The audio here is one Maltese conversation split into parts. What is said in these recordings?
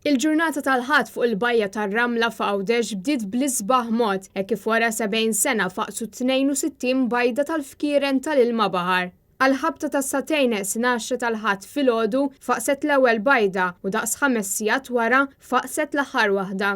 Il-ġurnata tal-Ħadd fuq il-bajja tar-Ramla f'Għawdex bdiet bl-isbaħ mod hekk kif wara 70 sena faqsu 62 bajda tal-fkieren tal-ilma baħar. Għall-ħabta tas-sagħtejn neqsin għaxra tal-Ħadd filgħodu faqset l-ewwel bajda u daqs ħames sigħat wara faqset l-aħħar waħda.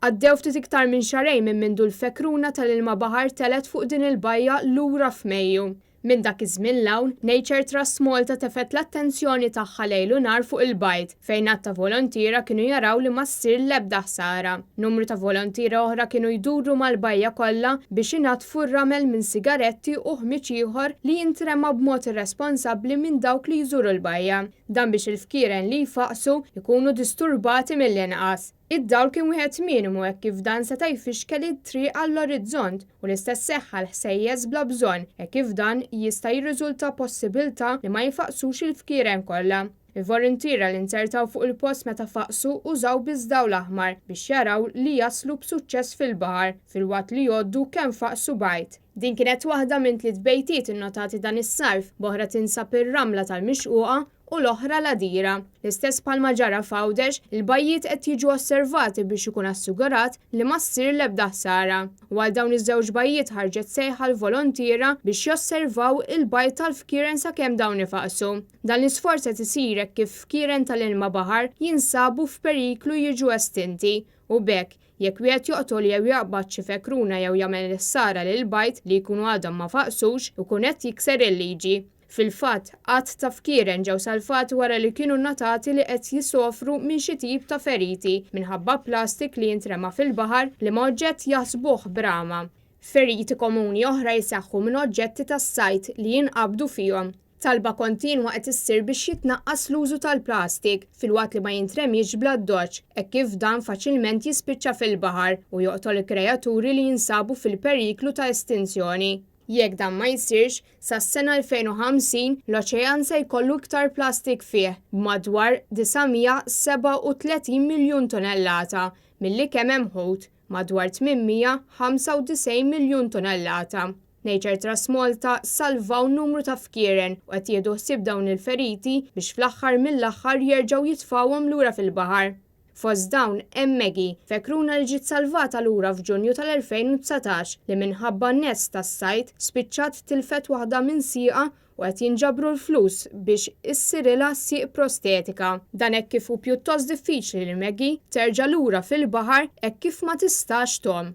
Għaddew ftit iktar minn xahrejn minn mindu l-fekruna tal-ilma baħar telgħet fuq din il-bajja lura f'Mejju. Minn dak iż-żmien 'l hawn, Nature Trust Malta tefgħet l-attenzjoni tagħha lejl u nhar fuq il-bajd, fejn għadd ta' volontiera kienu jaraw li ma ssir l-ebda ħsara. Numru ta' volontiera oħra kienu jduru mal-bajja kollha biex inaddfu r-ramel minn sigaretti u ħmieġ ieħor li jintrema b'mod irresponsabbli minn dawk li jżuru l-bajja. Dan biex il-fkieren li jfaqqsu jkunu disturbati mill-inqas. Id-dawl kien wieħed minimu hekk kif dan seta' jfixkel it-triq għall-orizzont u l-istess seħħ għal ħsejjes bla bżonn hekk kif dan jista' jirriżulta possibiltà li ma jfaqqsux il-fkieren kollha. Il-voluntiera li nzertaw fuq il-post meta faqqsu użaw biss dawl aħmar biex jaraw li jaslu b'suċċess fil-baħar filwaqt li jgħoddu kemm faqqsu bajd. Din kienet waħda minn tliet bejtiet innotati dan is-sajf, b'oħra tinsab ir-ramla tal-Mixquqa u l-oħra l-Għadira. L-istess bħalma ġara f'Għawdex, il-bajjiet qed jiġu osservati biex ikun assigurat li ma ssir l-ebda ħsara. U għal dawn iż-żewġ bajjiet ħarġet sejħa l-volontiera biex josservaw il-bajd tal-fkieren sakemm dawn ifaqqsu. Dan l-isforz qed isir hekk kif fkieren tal-ilma baħar jinsabu f'periklu jiġu estinti u b'hekk, jekk wieħed joqtol jew jaqbad xi fekruna jew jagħmel ħsara lill-bajd li jkunu għadhom ma faqsux, ikun qed jikser il-liġi. Fil-fatt, għadd ta' fkieren ġew salvati wara li kienu nnotati li qed jisofru minn xi tip ta' feriti minħabba plastik li jintrema fil-baħar liema oġġett jaħsbuh brama. Feriti komuni oħra jseħħu minn oġġetti tas-sajd li jinqabdu fihom. Talba kontinwa qed issir biex jitnaqqas l-użu tal-plastik filwaqt li ma jintremiex bl-addoċċ hekk kif dan faċilment jispiċċa fil-baħar u joqtol kreaturi li jinsabu fil-periklu ta' estinzjoni. Jekk dan ma jsirx, sas-sena 2050 l-oċean se jkollu iktar plastik fih, b'madwar 937 miljun tonnellata, milli kemm hemm ħut, madwar 895 miljun tonnellata. Nature Trust Malta salvaw numru ta' fkieren u qed jieħdu ħsieb dawn il-feriti biex fl-aħħar mill-aħħar jerġgħu jitfgħuhom lura fil-baħar. Fost dawn hemm Maggie, fekruna li ġiet salvata lura f'Ġunju tal-2019 li minħabba nest tas-sajd spiċċat tilfet waħda minn sieqha u qed jinġabru l-flus biex issirilha sieq prostetika. Dan hekk kif hu pjuttost diffiċli li Maggie terġa' lura fil-baħar hekk kif ma tistax tgħum.